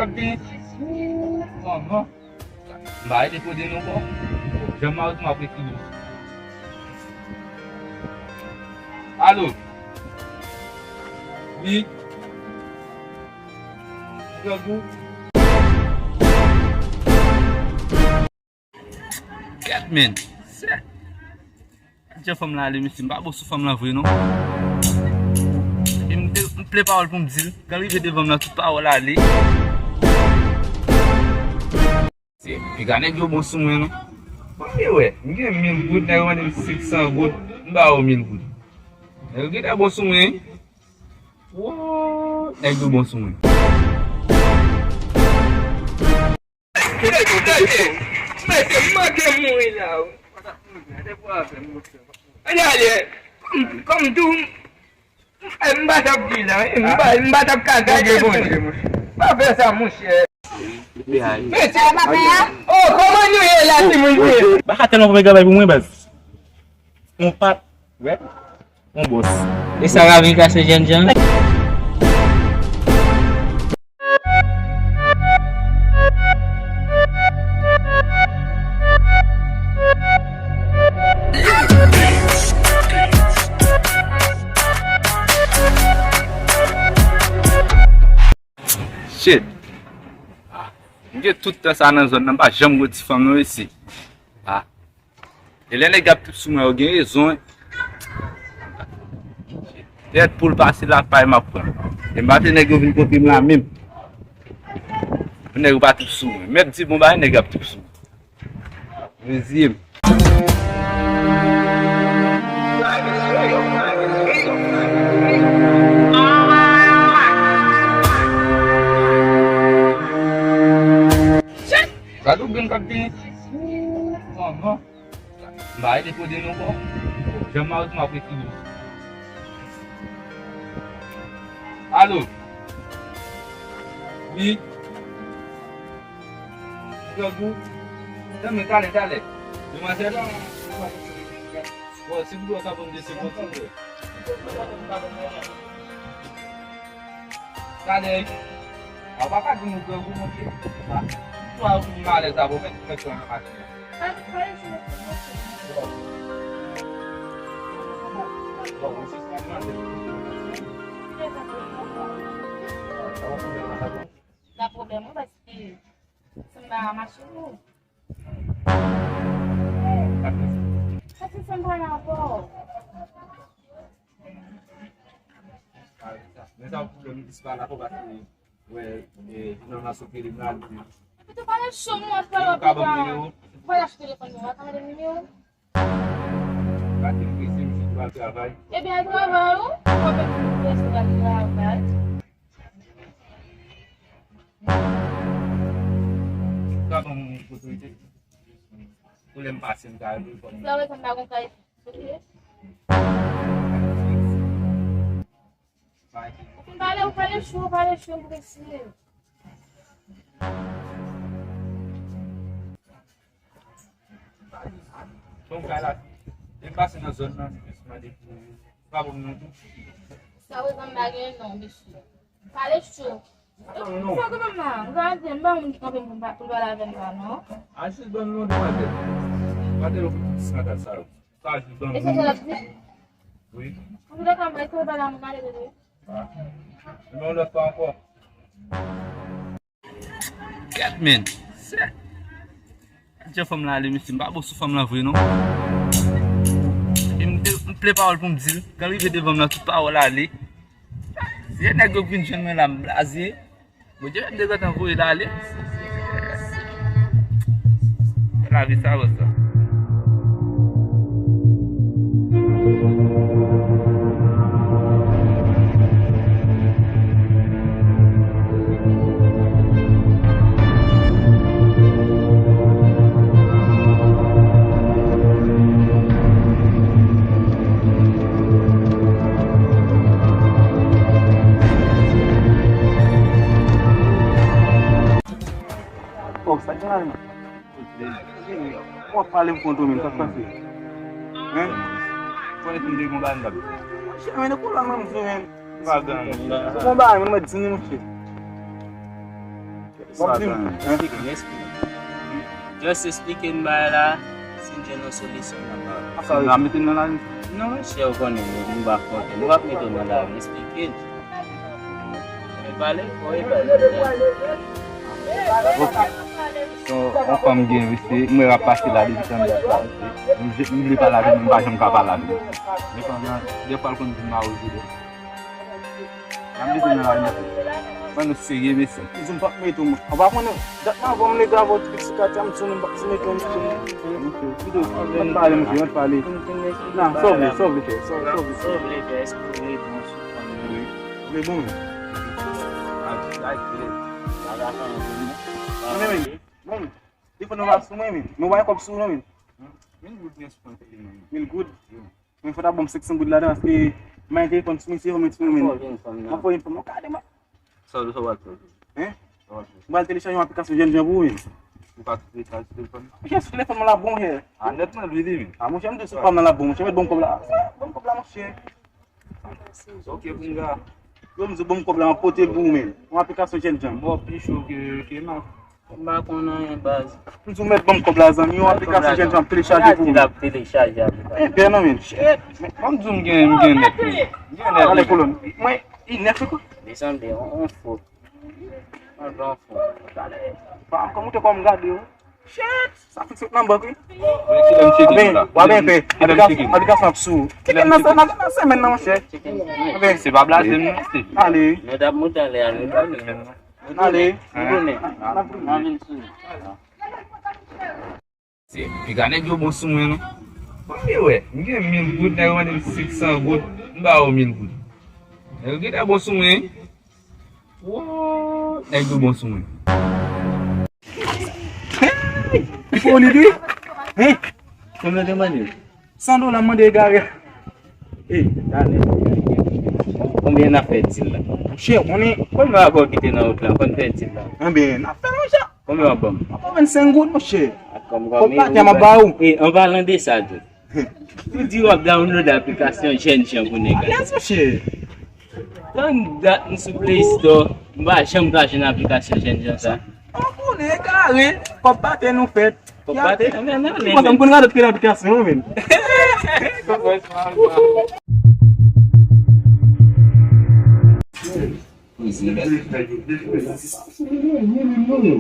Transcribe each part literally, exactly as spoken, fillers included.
Manman. M pa rete kode non bò. Jan m ap ekri. Alo. Wi. Grangou. Gad men. Sè. Jan fanm lan ale, mesye, m pa bon sou fanm lan vre non. E m te, m ple pawòl pou m di l. Kan l rive devan m lan, tout pawòl ale. Se piga nèg yo bon sou mwen non. Bon, men wè, m gen mil goud, nèg yo mande m senk san goud, m ba yo mil goud. Nèg yo gentan bon sou mwen wi. Woo, nèg yo bon sou mwen. Mèt, mèt, mèt, m manke mouri la wi. Gade, kòm, kòm tou, m pa t ap di la, m pa, m pa t ap ka gade, monchè. Pa fè sa, monchè. Mesye, oh, kòman nou ye la, timoun? Baka tèlman konn gabay pou mwen, baz. On pat, wè, on bòs. E sa ka vin kase jènjan? Shit. Ah, m gen tout tan sa nan zòn nan, m pa janm wè ti fanm nan isi. Ah. E lè nèg ap trip sou mwen, yo gen rezon. Tèt poul pase lakay m ap pran. E m pa te nèg yo vin kote m la menm. Pou nèg yo pa trip sou mwen. Mèt di bon bagay nèg ap trip sou mwen. Rezye m. Gade ou grenn k ap vini. Manman. M pa rete kode non bò. Jan m ap ekri. Alo. Wi. Grangou. Tanmen, talè, talè. Demwazèl. Bon, si w dwe ka ban m de segonn, silvouplè. Talè. A pa ka di nou grangou, monchè. A, swa ou malèz avè w, mèt, mèt pran nan machin. Nan pwoblèm, wi, paske si m pa machin ou. Sa se sa m pral avè w. Men sa pwoblèm ki se pa la, paske wè, e, nan maso ke li pral di. Epi tou pale cho mwen ap pale w ap pale. Ou pa lach telefòn mwen, ou pa ka mande nimewo. Gade m prese, m jis pral travay. Ebyen al travay ou. Ou pa bezwen prese, al travay. Sa ban m otorite. Pou lè m pase m ka reponn. Sa wè sa m pa gon kay. Ou fin pale, ou pale cho, ou pale cho, m prese. Bon, kay la. Lè m pase nan zòn nan, m jis mande pou, pa pou m non tou. Sa wè sa m pa gen non, mesye. Pale cho. Sa granmanm nan, gade, m pa moun ki kanpe pou m pa, pou l pale avè m la, non. A jis ban m non, demwazèl. Demwazèl, ou pou ti sandal sa yo. Sa jis ban m non. E se sa l ap di? Wi. Antoulèka, m pa espere pale a moun ale, bebe. Ah. Men yon lòt fwa ankò. Gad men. Sè. Jan fanm lan ale, mesye, m pa bon sou fanm lan vre non. E m te, m ple pawòl pou m di l. Kan l rive devan m lan, tout pawòl ale. Se nèg yo k vin jwenn mwen la, m blaze. Bondye menm te gentan voye l ale. Lavi sa, bòs la. Oh, sa gen la menm? W ap pale m kontre w menm, sa k pase? Hein? Fò n te gon bagay m t ap di. Monchè, men, e pou la menm, monchè, men. Pa gen anyen. Se bon bagay, men, mwen di, monchè. Sa, dan, hein? Esplike m, esplike m. Just esplike m bagay la, si n jwenn yon solisyon, n ap pale. Sa, n ap mete nan lari? Non, monchè, ou konnen, nou, nou pa fòkè. Nou p ap mete w nan lari, esplike l. Fò e pale, fò e pale. Ok. So, yon fanm gen, mesye, mwen ap pase la depi tande sa, mesye. M vle pale avè l, m pa janm ka pale avè l. Men fanm nan, dèfwa l konn di m mawozo de. N ap mete nan lari, mesye. Ban nou serye, mesye. Di m p ap mete w, mwen. Ou pa konnen, dat nan avan m leve avè w, ti pitit katya, m di w, m p ap ti mete w, mesye. Mwen pale, mesye, mwen pale. Nan, sa w vle, sa w vle fè, sa w vle fè. Sa w vle fè, èske w vle bon sou fanm nan? Wi. Vle bon, men. Ay, ay, vle. Bagay sa, men, bon. Bon, men. Telefòn nan pa sou mwen, men. Nou pa gen kòb sou nou, men. Mil goud gen sou mwen, men. Mil goud? Wi. Men fò ta ban m senk san goud ladan, paske m pa gen telefòn sou mwen, se yo mwen sou mwen, men. Mwen fò jwenn fanm nan. Mwen fò jwenn fanm nan. Gade mwen. Sa w, sa w pral fè? Hein? Sa w pral fè? M pral telechaje yon aplikasyon jènjan pou ou, men. Ou ka telechaje sou telefòn nan? Monchè, sou telefòn mwen la bon, monchè. A, nèt mwen li, li, men. A, monchè, m di sou fanm nan la bon, monchè, mèt ban m kòb la. Ban m kòb la, monchè. Ok, pou m ka. Yo, m di w ban m kòb la, m ap pote l pou ou, men. Yon aplikasyon jènjan. Bon, pi cho ke, ke m ap M pa konn anyen, baz. M di w mèt ban m kòb la, zanmi, yon aplikasyon jènjan m telechaje pou ou. Gade l ap telechaje aplikasyon. E byen non, men. Shit. Ban m di w m gen, m gen nèt, men. M gen nèt, men. Pale kolòn. Mwen, li nèf wi. Li sanble yon, yon fo. Sanble yon fo. Pa kòm ou te kòm gade yo. Shit. Sa fiks sot nan bank, wi. Anben, w a byen fè. Aplikasyon, aplikasyon ap sou. Tcheke nan, nan, nan semèn nan, monchè. Anben. Se pa blaze m, non, se. Ale. Nou t ap moute anlè a, nou t ap moute. Ale. Nou tounen. N a vin sou nou. Se piga nèg yo bon sou mwen, non. Bon, men wè, m gen mil goud, nèg yo mande m senk san goud, m ba yo mil goud. Nèg yo gentan bon sou mwen, wi. Woo, nèg yo bon sou mwen. Hey! Li fè w li di? Hein? Konbyen te mande? San dola m mande egare a. Ey, talè. Konbyen n ap fè dil la? Monchè, ou konnen. Konbyen w ap kite nan wout la? Konn fè dil la. Anben, n ap fè l, monchè. Konbyen w ap ban m? M ap ba w vennsenk goud, monchè. Kòb patè m ap ba ou. E, an palan de sa tou. Ou di w ap download aplikasyon jènjan pou nèg la. Yes, monchè. Tann dat m sou Play Store, m pa janm ka jwenn aplikasyon jènjan sa. Ou konnen egare, kòb patè nou fèt. Kòb patè, men, men, men. Ou konn gade ki aplikasyon, men.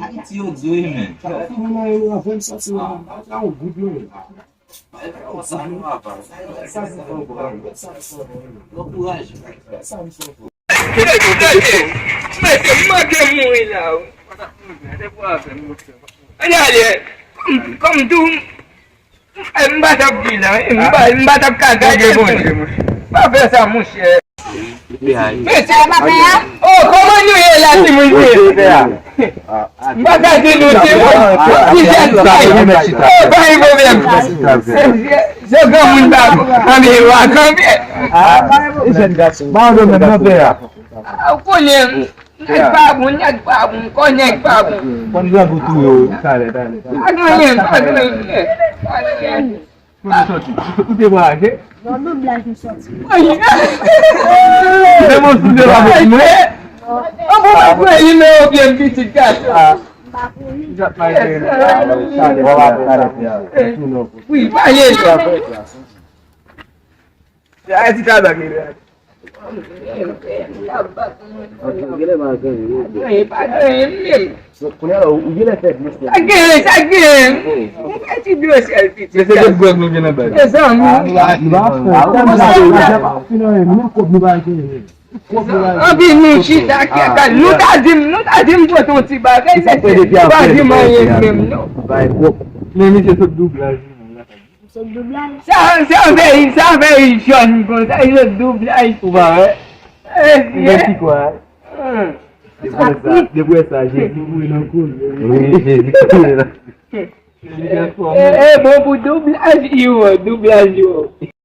Ayiti yo di wi, men. Bon kouraj. Mesye, m manke mouri la, wi. Gade, kòm, kòm tou, m pa t ap di la, m pa, m pa t ap ka gade. Pa fè sa, monchè. Mesye, oh, kòman nou ye la, timoun? M pa ka di nou, timoun. Ti jèn sa. Oh, pa gen pwoblèm. Se granmoun pa bon. Anben, wa kanpe. Ou konnen, nèg pa bon, nèg pa bon, kò nèg pa bon. Konn grangou touye w, talè, talè, talè. Pa gen anyen, pa gen anyen. Pa gen anyen. Kote w soti? Ou te braje? Nan doublaj m soti. Se bon, si w te pa bon, non? An bon, pa pran nimewo byen pitit gason. Wi, pale. Se Ayiti tabak li ye. Sa gen, sa gen. Mwen fè ti dlo sèl piti. Mezanmi. Anpi nou chita kèk, nou ta di m, nou ta di m pote yon ti bagay, mesye, nou pa di m anyen menm, non. Men misye sot doublaj, wi, menm. Sa, sa vèy, sa vèy jòn konsa, yo doublaj. Ou pa wè? Mèsi kwa. Depi sa, depi sa, Jezi mouri nan kou l. Wi, Jezi mouri nan kou l. E, e, bon pou doublaj yo, doublaj yo.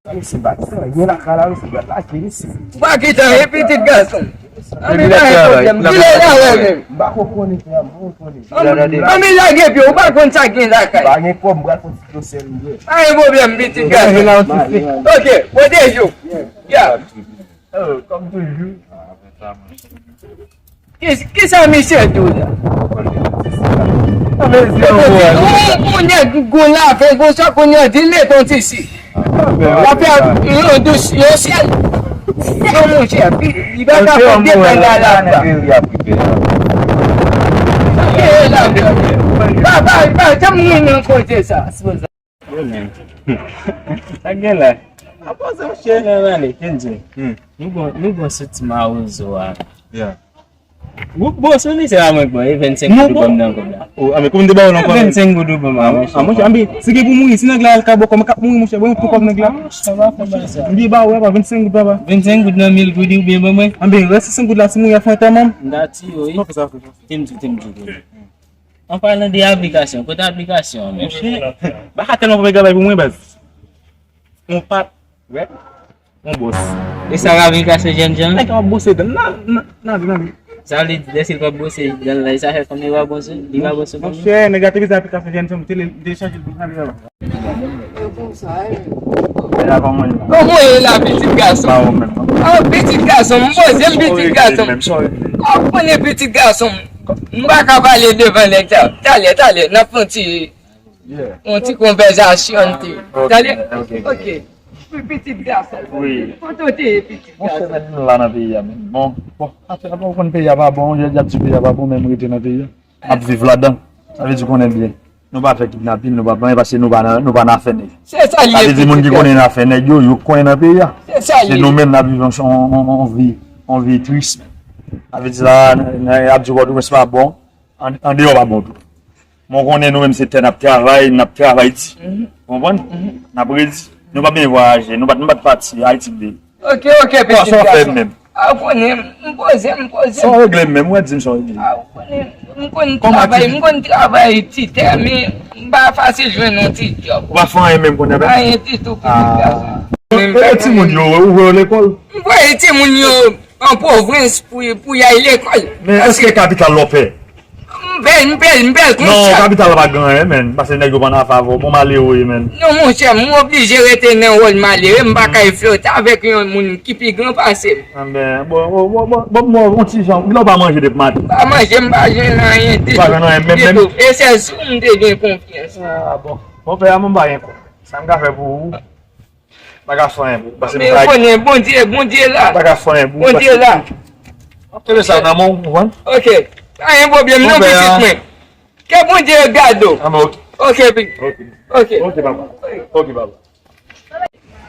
Mesye, bat sa, gen lakay la, mesye, bat la, gen mesye. Ou pa kite anyen, pitit gason. Anben, pa gen pwoblèm. Kile la wè menm. M pa ko konnen frè m, m pa ko konnen. Anben, lage pye, ou pa konn sa gen lakay. Pa gen kòb, m pral fè ti dlo sèl, wi. Pa gen pwoblèm, pitit gason. Ok, pwoteje w. Ya. Oh, kòm toujou. Ki, kisa misye di w la? Yon, yon nèg gwo lave konsa kounye a di l mete yon tisi. L ap fè yon dous, yon syèl. Non, monchè, li pa ka pran devan la la. Ba, ba, ba, janm ri nan kote sa. Yo menm. Sa gen la? Apa sa, monchè? Nan ale, Kenzo. Hmm. Nou gon, nou gon sou ti mawozo a. Yeah. Ou, bon, sou li se la mwen bon, e vennsenk goud ou ban m nan kòb la. Oh, a, men kòman m te ba w nan kòb? Vennsenk goud ou ban m, a, monchè. A, monchè, anben, si gen pou mouri, si nèg la al ka bò kòb, m ap mouri, monchè, ban m tout kòb nèg la. Monchè, pa fè bagay sa. M di ba ou, apa, vennsenk goud, papa. Vennsenk goud nan mil goud, ou byen ban mwen? Anben, rès senk goud la, si mouri, a fè antèman. M da ti yo, wi. Pa fè sa, frè. Te m di, te m di, te m di. An palan de aplikasyon, kote aplikasyon an menm? Monchè, baka tèlman pran travay pou mwen, baz. On pat, wè, on bòs. E sa aplikasyon jèn jan? Nèg ap bòse dan nan, nan, nan, nan. Sa vle di, lè se l pa bòse dan la, sa fè kòm li pa bòse, li pa bòse pou mwen. Monchè, nèg la te bezwen aplikasyon jèn jan, m te le, m te chanje l pou travay. Kòman w ye la, pitit gason? Ba ou menm. Ah, pitit gason, m poze m, pitit gason. Ah, ou konnen pitit gason. M pa ka pale devan nèg sa. Talè, talè, n ap fè yon ti, yon ti konvèzasyon, ti. Talè? Ok. Pitit gason. Wi. Kote w te ye, pitit gason? Monchè, men nou la nan peyi a, men. Bon, bon, afè a, bon, ou konn peyi a pa bon, y ap di peyi a pa bon, men m rete nan peyi a. M ap viv ladan. Sa vle di konnen byen. Nou pa fè kidnapin, nou pa pran, paske nou pa nan, nou pa nan afè nèg. Se sa l ye. Sa vle di moun ki konnen nan afè nèg yo, yo konnen nan peyi a. Se sa l ye. Se nou menm n ap viv yon, yon, yon, yon vi, yon vi tris. Sa vle di la, n, n, y ap di Pòtoprens pa bon, an, andeyò pa bon tou. Men w konnen nou menm se tè n ap travay, n ap travay di. Ou konprann? N ap redi. Nou pa byen vwayaje, nou pa, nou pa t pati, Ayiti de. Ok, ok, pitit gason. Sa w fè menm? A, ou konnen, m poze, m poze. Sa w regle menm, ou di m sa w regle. A, ou konnen, m konn travay, m konn travay ti tè, men m pa fasil jwenn yon ti djòb. Ou pa fè anyen menm kounye a, ben? Anyen ditou, pitit gason. E, e timoun yo, ou voye yo lekòl? M voye timoun yo an pwovens pou, pou y al lekòl. Men èske kapital la w pè? M bèl, m bèl, m bèl konsa. Non, kapital la pa gen anyen, men. Paske nèg yo pa nan afè avè w. Bon, malere w ye, men. Non, monchè, m oblije rete nan wòl malere. M pa kay flote avèk yon moun ki pi gran pase m. Anben, bon, bon, bon, bon, bon, bon, yon ti jan. Kilè w pa manje depi maten? M pa manje, m pa jwenn anyen ditou. Pa jwenn anyen, menm, menm. Ditou. E sèl sou ou m te gen konfyans. Ah, bon. Bon, pè a, mwen m pa gen kòb. Sa m ka fè pou ou? Pa ka fè anyen pou ou, paske m pa gen. Men ou konnen Bondye, Bondye la. Pa ka fè anyen pou ou, Bondye la. W ap kenbe sa nan men w, ou konprann? Ok. Pa gen pwoblèm non, pitit mwen. Ke Bondye gade w. Ah, men ok. Ok, pi. Ok. Ok. Ok, papa. Ok, papa.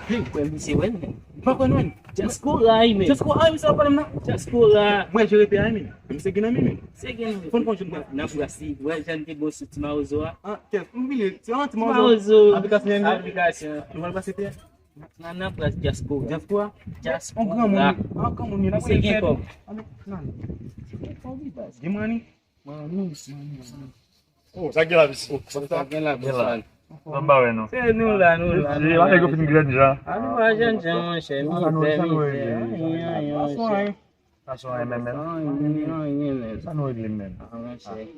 Hey, wè misye, wè l, men. M pa konn wè l. Diaspora, wi, men. Diaspora, wi, misye ap pale m nan. Diaspora. Mwen, je rete a, men. Misye gen nan men, men. Se gen nan men. Fò n fè yon jèn nan plas li. Wè, jan te bon sou ti mawozo a. Ah, kèt, m bliye. Se yon ti mawozo. Ti mawozo. Aplikasyon, aplikasyon. Nou pral pase tè. Nan, nan plas diaspora. Diaspora? Diaspora. On granmoun, on granmoun, misye gen kòb. Gen mani. Mani, mani, mani. Oh, sa gen la, mesye. Oh, sa gen la, bòs la. Ban m ba wè non. Se nou la, nou la, nou la. Mesye, nèg yo fin grenn jan. A nou pa jènjan, monchè, mizè, mizè. Anyen, anyen, monchè. Sa son anyen menm, menm. Anyen, anyen, menm. Sa nou regle menm. A, monchè.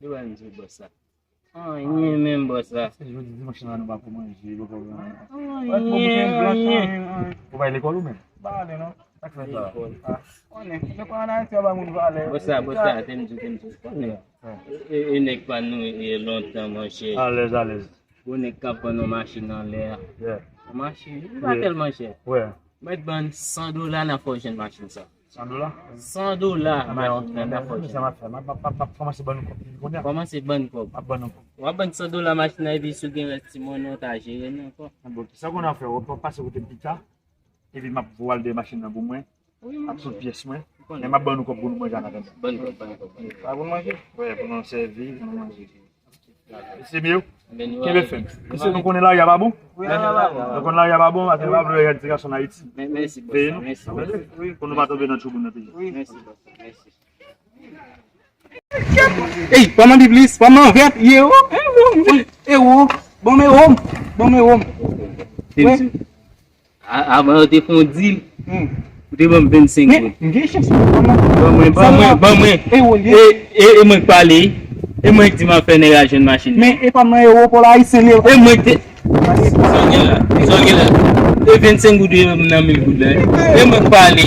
Yo wè m di bòs la. Anyen menm, bòs la. Se jodi dimanch la, nou pa pou manje, nou pa pou manje. Anyen, anyen. Ou pa lekòl ou menm? Pa ale non. Sa k fè sa? Lekòl. Ah, konnen, lekòl ann Ayiti, yo ba moun valè. Bòs la, bòs la, te m di, te m di. Konnen. E, e, e nèg pa nou, e, lontan, monchè. Alèz, alèz. Gwo nèg k ap vann yon machin anlè a. Yeah. Yon machin, li pa tèlman chè. Yeah. Mèt ban san dola, n a fè w jwenn machin sa. San dola? San dola, machin nan, n a fè w jwenn. Sa m ap fè, m ap, m ap, m ap kòmanse ban nou kòb kounye a. Kòmanse ban kòb. M ap ban nou kòb. W ap ban san dola machin nan, epi si w gen rès ti monnen, w ta jere l ankò. Bon, sa w konn ap fè, w ap pase kote m chita. Epi m ap voye al dèyè machin nan pou mwen. Wi, ap sot pyès mwen. Men m ap ban nou kòb pou nou manje ann atandan. Ban nou kòb, ban nou kòb, ban nou kòb. Pa pou nou manje? Wi, pou nou sèvi, pou nou manje. Se byen. Kenbe fèm. Mesye, nou konnen lari a pa bon? Wi, lari a pa bon. Nou konnen lari a pa bon, paske nou pa vle wè ti gason ann Ayiti. Veye nou. Pou nou pa tonbe nan tchouboun nan peyi. Wi, mèsi, bòs. Mèsi. Ey, pa mande plis, pa mande vèt, ye o. E o, bon men o, bon men o. A-, avan yo te fè yon dil, ou te ban m vennsenk goud. Men, m gen chans, ban mwen. Ban mwen, ban mwen, ban mwen. E o l ye. E, e, e mwen k pale, e mwen k di m ap fè nèg la jwenn machin nan. Men, e pa m nan ewo, pa l ayisyen li ye. E mwen k te, sa w gen la, sa w gen la. E vennsenk goud yo nan mil goud la, e mwen k pale.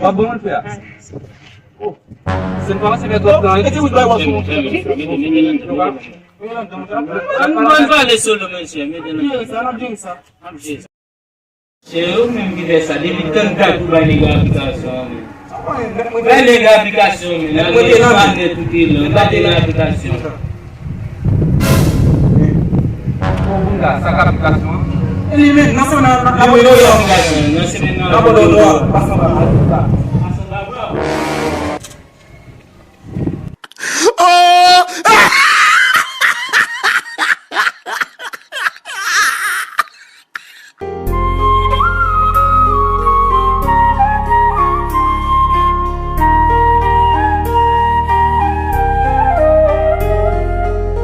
W ap ban mwen l fè a. Se n pa pase fè twòp tan. Mete wout bay w ap sou. An nou ban pale solo, mesye. Mete nan. N ap jere sa, n ap jere sa. Se yo menm ki fè sa. Depi tan dat ou bay nèg yo aplikasyon an, men. Bay nèg yo aplikasyon, men. Nèg yo te nan men. Tout e lan, ba nèg yo aplikasyon. Bon, bon, la, sa k aplikasyon an. E li menm, nan semèn nan, nan semèn nan, nan semèn nan, nan semèn nan,